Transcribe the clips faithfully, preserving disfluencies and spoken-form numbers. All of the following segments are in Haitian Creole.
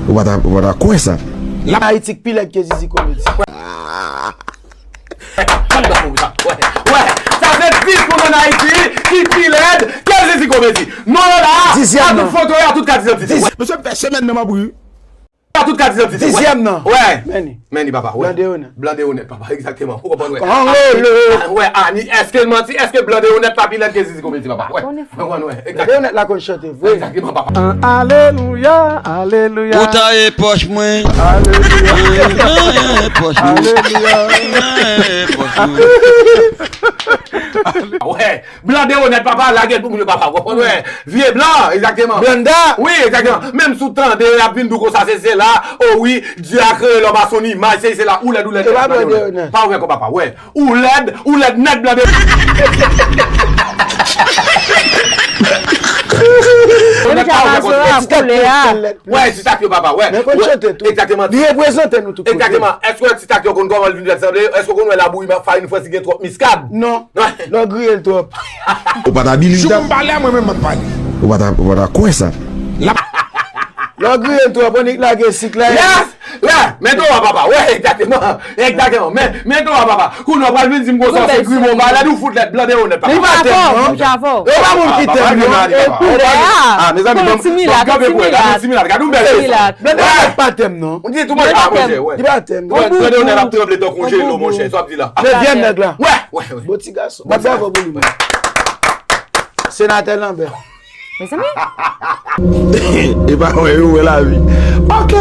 Ou pa ta, ou pa ta kwè sa. Ayiti k pi lèd ke Zizi Komedi. Wè, wè, sa se dis moun ann Ayiti ki pi lèd ke Zizi Komedi. Non, la, a tout foto, a tout kat idantite. Mesye fè semèn nan m ap ri. A tout kat idantite. Dizyèm nan. Wè. Menni. Menni, papa, wè. Blan de onèt. Blan de onèt, papa, egzakteman. Ou konprann, wè. Kongolo. Wè, Ani, èske l manti? Èske blan de onèt pa pi lèd ke Zizi Komedi, papa? Wè. Ou konprann, wè. Blan de onèt la konn chante vre. Egzakteman, papa. Alelouya, alelouya. Ou ta ye pòch mwen. Alelouya. Ou ta ye pòch mwen. Alelouya. Ou ta ye pòch mwen. Wè. Blan de onèt, papa, lage l pou moun yo, papa. Ou konprann, wè. Vye blan, egzakteman. Blanda. Wi, egzakteman. Menm si w tande, y ap vin di w konsa, se, se la. O wi, Dye a kreye lòm a son imaj, se, se la. Ou lèd, ou lèd. E pa blan de onèt. Pa ouvè kò, papa. Wè. Ou lèd, ou lèd nèt, blan de. Ou deja mazora koulè a. Wè, ti tak yo, papa, wè. Men konn chante tou. Egzakteman. Li reprezante nou tout kote. Egzakteman. Èske w wè ti tak yo konn kòman l vin fèt sanble? Èske w konn wè labouyi farin frèsi gen twòp miskad? Non. Lè w griye l twòp. Ou pa ta believe that. Si w pale a mwen menm m ap pale. Ou pa ta, ou pa ta kwè sa. Lè w griye l twòp, annik lage sik la. Yes! Wè, men twa papa, wè, egzakteman, egzakteman, men, men twa papa, kounye a w pral vin di m konsa w se grimo malad ou fout lèd blan de onèt papa. Li pa tèm non. Yo pa moun ki tèm non. E koulè a. Ah, mezanmi, bon, bon, kanpe pou wè, gade yon ti milat, gade yon bèl mesye. Blan de onèt pa tèm non. Ou di tou mwen pa manje, wè. Li pa tèm. Blan de onèt ap tranble tankou jelo, monchè, sa w ap di la. Dezyèm nèg la. Wè, wè, wè. Bon ti gason. Bat bravo pou li, man. Senatè Lanbè. Mezanmi. E pa wè yo wè lavi. Ok.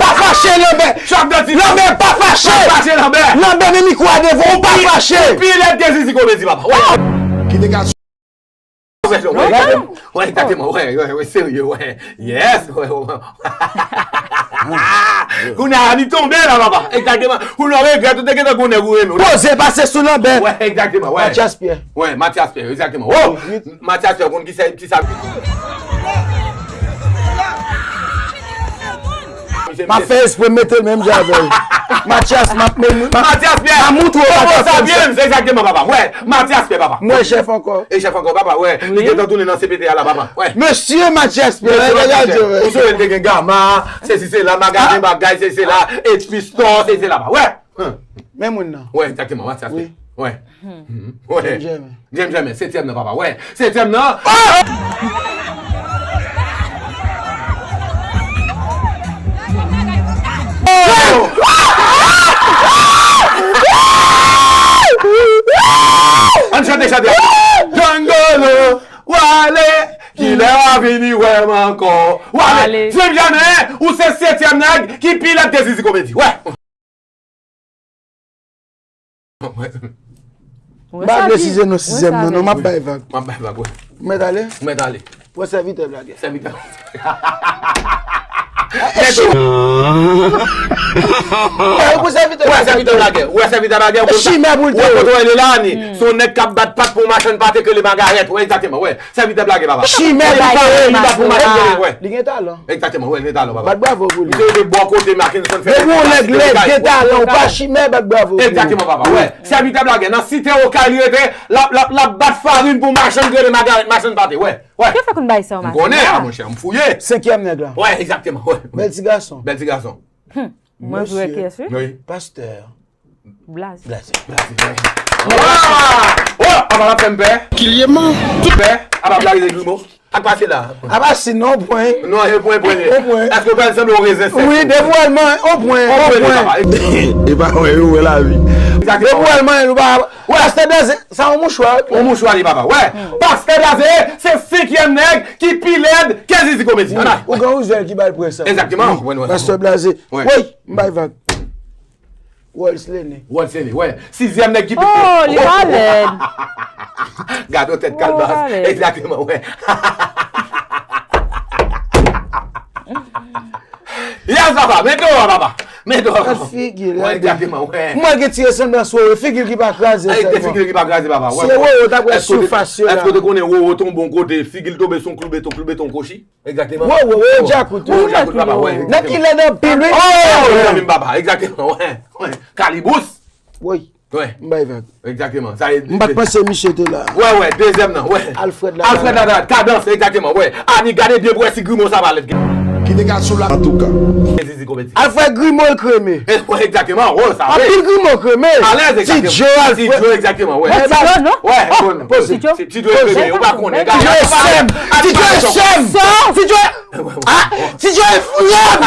Pa fache Lanbè. Lanbè pa fache. Pa fache Lanbè. Lanbè men mikwo a devan ou pa fache. Pi lèd ke Zizi Komedi papa. Wè. Ki te ka. Wè, egzakteman, wè, wè, wè, serye, wè. Yes, wè, wè. Kounye a li tonbe la papa. Egzakteman. Kounye a w regrèt ou te gentan gounen ou renmen. Poze pase sou Lanbè. Wè, egzakteman, wè. Mathias Pierre. Wè, Mathias Pierre, egzakteman. Oh! Mathias Pierre, konn kisa, kisa. M ap fè espre m mete l menm jan avè l. Mathias, m ap men. Mathias Pierre. M ap moutre w Mathias Pierre. Egzakteman, papa. Wè, Mathias Pierre, papa. M wè chèf ankò. E chèf ankò, papa, wè. Li gentan tounen nan C P T a la, papa. Wè. Mesye Mathias Pierre. Mesye Mathias Pierre. Ou sonje l te gen Gama, sesi sela, magazen bagay, sesi sela, H P Store, sesi sela, papa. Wè. Men moun nan. Wè, egzakteman, Mathias Pierre. Wè. Wè. James Germain. James Germain, setyèm nan, papa. Wè, setyèm nan. Ann chante, chante. Djangolo, w ale, kilè w a vini wè m ankò. W ale. James Germain, ou se setyèm nèg ki pi lèd ke Zizi Komedi. Wè. M pa vle si se nou sizyèm nan non, m ap bay vag. M ap bay vag, wè. Ou mèt ale? Ou mèt ale. Pran sèvitè blagè. Sèvitè. Wè, ou pran sèvitè blagè. Wè, sèvitè blagè. Wè, sèvitè blagè. Chimè pou l te ye. Wè, kote w ye la, ni. Se yon nèg k ap bat pat pou yon machann pate k rele Magarèt. Wè, egzakteman, wè. Sèvitè blagè, papa. Chimè blagè. Li bat pou machann pate, wè. Li gen talan. Egzakteman, wè, li gen talan, papa. Bat bravo pou li. Misye rete bò kote Mackenson fè. Depi yon nèg lèd gen talan, ou pa chimè, bat bravo pou li. Egzakteman, papa, wè. Sèvitè blagè, nan site Okay li rete, l ap, l ap, l ap bat farin pou machann k rele Magarèt, machann pate, wè, wè. Ki fè konn bay sa yo, machann? M konnen, a, monchè, m fouye. Senkyèm nèg la. Wè, egzakteman, wè. Bèl ti gason. Bèl ti gason. Mwen vre kès, wi. Wi. Pastè. Blaze. Blaze. Blaze, blaze. Ah! Oh! Apa l ap fè m pè? Kilyèman. Pè? Apa blaze grimo? Ak pase la. Apa si non, pwen. Non, e pwen, pwen. E pwen. Èske w pral sanble yon rezen sèk? Wi, depi w al manyen, on pwen, on pwen. E pa wè yo wè lavi. Depi w al manyen, ou pa. Pastè Blaze, sa yon mouchwa, wi. Yon mouchwa li, papa. Wè. Pastè Blaze, se senkyèm nèg ki pi lèd ke Zizi Komedi. Ou gen yon zèl ki ba l prè sa. Egzakteman. Pastè Blaze. Wi, m bay vag. Rolls Lene. Rolls Lene, wè. Sizyèm nèg ki pi. Oh, li pa lèd. Gade yon tèt kalbas. Egzakteman, wè. Yes, papa. Mete w, papa. Mete w, papa. Gad figi l. Wè, egzakteman, wè. Mwen gen ti resanblans Roro. Figi l ki pa kraze sèlman. Figi l ki pa kraze, papa. Wè. Si Roro t ap wè soufas yo la. Èske w te konnen Roro tonbe yon kote, figi l tonbe sou yon klou beton, klou beton kochi? Egzakteman. Wo, wo, wo, djakout, wi. Wo, djakout, papa, wè. Nèg ki lèd anpil, wi. Oh, zanmi m, papa, egzakteman, wè, wè. Kalibous. Woy. Wè. M bay vag. Egzakteman. Sa e. M pa t panse misye te la. Wè, wè, dezyèm nan, wè. Alfred Lavalade. Alfred Lavalade, Kadans, egzakteman, wè. Ani, gade byen pou wè si grimo sa pa lèd. Li te ka sou la antouka. Zizi komedi. Al fè grimo l kreme. E, wè, egzakteman, wè, sa, wi. Anpil grimo kreme. Alèz, egzakteman. Ti Djo al fè. Ti Djo, egzakteman, wè. Wè, Ti Djo, non? Wè, bon, bon. Ti Djo, Ti Djo e kreme, ou pa konnen. Ti Djo e sèm. Ti Djo e sèm. Ti Djo e, ah, Ti Djo e frè m.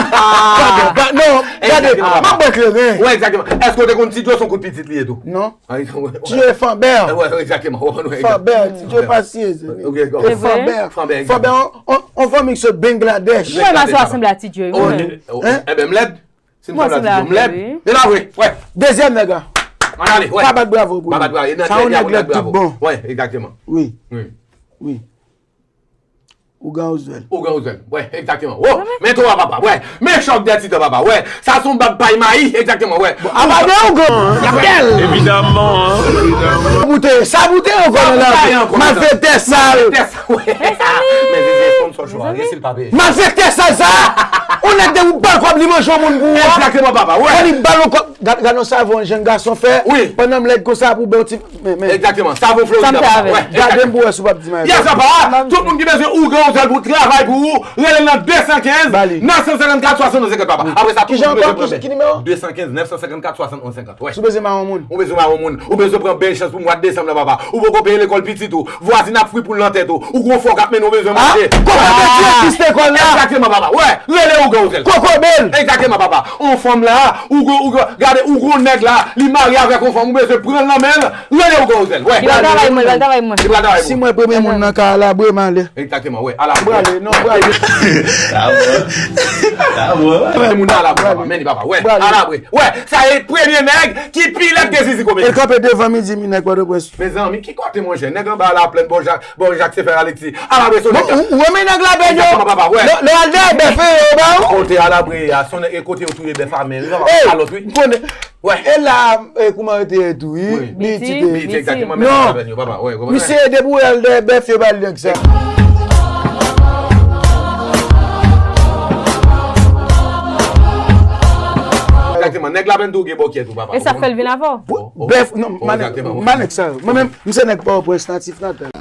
Non, gade, m ap bwè kleren. Wè, egzakteman. Èske w te konn Ti Djo se yon kout pitit li ye tou? Non. Ti Djo e fanbè. Wè, egzakteman. Fanbè, Ti Djo e pa siye, zanmi. E fanbè. Fanbè, egzakteman. Fanbè, on, on, on fanmi ki sot Bangladesh. Mwen, m sanble a Ti Djo, wi. Enben, m lèd. Si m sanble a Ti Djo, m lèd. E la vre, wè. Dezyèm nèg la. Ann ale, wè. Pa bat bravo pou li. Pa bat bravo. Sa yon nèg lèd tout bon. Wè, egzakteman. Wi. Wi. Ougan Ozwèl. Ougan Ozwèl. Wè, egzakteman. Wo, men twa papa, wè. Men chòk dè titan papa, wè. Sa se yon bab pay mayi, egzakteman, wè. Apa de Ougan, y ap bèl. Evidaman. Boute, sa boute ankò nan la. Malfektè sal. Malfektè sal, wè. Men Zizi sponsor show a, resi l pa peye. Malfektè sal sa. On nèg de ou bal kòb li manje yon moun pou ou. Egzakteman papa, wè. Li bal yon kòb. Gad, gad yon savon jèn gason fè. Wi. Pandan m lèd konsa pou bè yon ti Men, men. Egzakteman. Savon Florida, papa. Wè, gade m pou wè si w p ap di m. Yes, papa. Tout moun ki bezwen Ougan Ozwèl pou travay pou ou, rele l nan de san kenz, nèf san senkannkat, swasann onz senkant, papa. Apre sa, tout moun ki bezwen pran bèt. Ki nimewo? De san kenz, nèf san senkannkat, swasann onz senkant. Wè. Si w bezwen mawon moun. Ou bezwen mawon moun. Ou bezwen pran bèl chans pou mwa desanm nan, papa. Ou poko peye lekòl pitit ou. Vwazin ap fri poul nan tèt ou. Ou gon fò k ap mennen w bezwen manje. Kòman direktris lekòl la? Egzakteman, papa. Wè. Rele Ougan Ozwèl. Kokobel. Egzakteman, papa. On fanm la, ou gon, ou gon, gade, ou gon nèg la, li marye avèk on fanm, ou bezwen pran l nan men l, rele Ougan Ozwèl. Wè. Li pral travay mwen, li pral travay mwen. Li pral travay mwen. Si mwen premye moun nan ka a, alabre m ale. Egzakteman, wè, alabre. Prale, non, prale. Sa bon. Sa bon. Premye moun nan alabre, papa. Men li, papa, wè, alabre. Wè, sa e premye nèg ki pi lèd ke Zizi Komedi. El kanpe devan midi, mi nèg Pòtoprens. Mezanmi, ki kote, monchè? Nèg anba la plèn bò Jak, bò Jak se fè Alexis. Alabre, se nèg la. Ou, ou renmen nèg la, Benyo? Egzakteman, papa, wè. Lè, lè w al dèyè bèf, yo ba ou? Kote alabre a, se nèg, e kote yo touye bèf a men, wi, papa. Kalòt, wi. M konnen. Wè. E la, e, kouman yo te ye tou, wi? Wi. Biti, egzakteman, men non. Papa, wè, konprann. Misye debouye al dèyè bèf, yo ba l nèg sa. Egzakteman, nèg la menm tou gen bòkyè tou, papa. E sa k fè l vin avè w? Bèf, non, manèg sa yo. Mwen menm, m se nèg Pòtoprens, natif natal.